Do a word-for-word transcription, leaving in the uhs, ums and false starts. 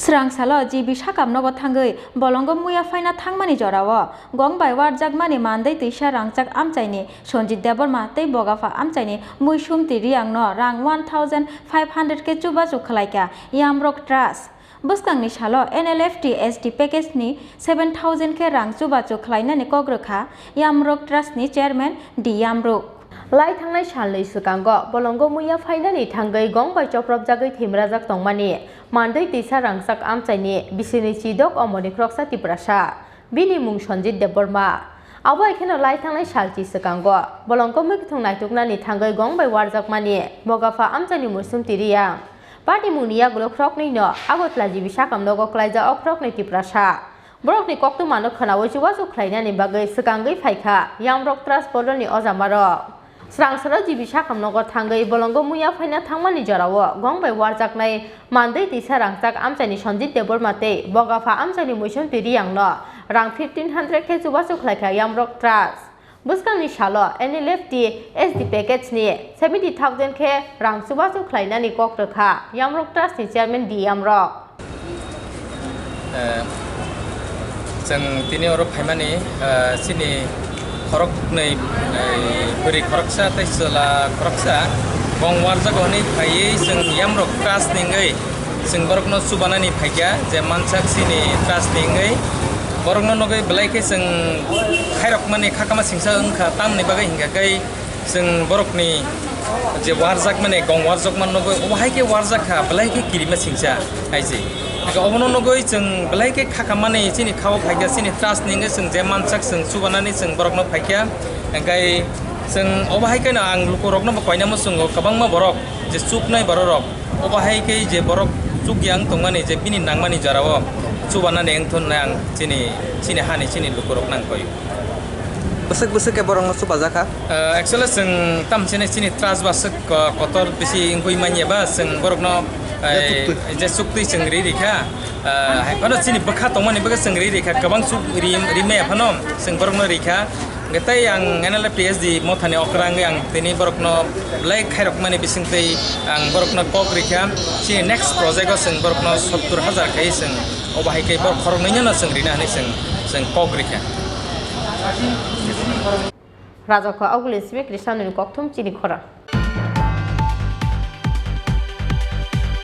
Srang salo G B sakam nogo thangwi bolongo muya phaina thangmani jorao gong bai warjakmani mandwi twisa rangchak amchaini Sanjit Debbarma tei bogapha amchaini Muisumti Riangno rang one thousand five hundred khe chubachu khlaikha Yamrok Trust. Bwskangni salo N L F T S D package ni seven thousand khe rang chubachu khlainani kok rwkha Yamrok Trust ni chairman D Yamrok. Lai thangnai salni swkango bolongo muya phainani thangwi gong bai chopropjagwi thwimrajak tongmani mandwi twisa rangchak amchaini bisini chidok omoni khoroksa Tiprasa, bini mung Sanjit Debbarma. Abo hai kheno lai thangnai salchi swkango bolongo mwkhwthwng naituknani thangwi gong bai warjakmani bogapha amchaini Muisumti Riang. Party mungni yagulo khoroknwino Agartala G B sakam nogo kwlaijak o khoroknwi Tiprasa. Borokni koktwmano khwnaui chubachu khlainani bagwi swkangwi phaikha Yamrok Trust Board ni ojamarok. Srang salo G B sakam nogo thangwi bolongo muya phaina thangmani jorao gong bai warjaknai mandwi twisa rangchak amchaini Sanjit Debbarma tei bogapha amchaini Muisumti Riangno rang fifteen hundred khe chubachu khlaikha Yamrok Trust. Bwskangni salo N L F T S D package ni seventy thousand khe rang chubachu khlainani kok rwkha Yamrok Trust ni chairman D Yamrok. Eh, chwng tini oro phaimani, eh, chini khoroknwi, eh, bwrwi khoroksa tei chwla khoroksa bong warjago hwnwi phaiwi chwng Yamrok Trust ni wngwi chwng borokno chubanani phaikha, je mansak chini trust ni wngwi borokno nugwi belai khe chwng khairokmani khakama singsa wngkha, tamni bagwi hinkha khe chwng borokni je warjakmani gong warjakma nugwi obo hai khe warjak kha, belai khe kirima singsa hai se. Hinkhe obono nugwi chwng belai khe khakamani chini khao phaikha, chini trust ni wngwi chwng je mansak chwng chubanani chwng borokno phaikha. Hinkhe chwng obo hai kheno ang lukurokno bo koinamo chwngo, kwbangma borok je chuknai bororok. Obo hai khe je borok chukya wng tongmani je bini nangmani jorao chubanani wngthon ang chini, chini hani chini lukurok nang koi. Bwswk bwswk khe borokno chubajak kha? Eh, actually chwng tam chini, chini trust bwswk ko-, kotor bisi wngwi manya ba chwng borokno, eh, je chuktwi chwng ri rikha. Eh, hai phano chini bwkha tongmani bagwi chwng ri rikha, kwbang chuk ri, ri maya phano chwng borokno rikha. Hwnkhe tei ang N L F T S D mothani okra wngwi ang tini borokno belai khairokmani bisingtwi ang borokno kok rikha. Chini next project o chwng borokno sottur hajar khai chwng obo hai khe borok khoroknwino chwng rina hwnwi chwng, chwng kok rikha. Rajakho Auguli simi Kristianoni kokthum chini khorang.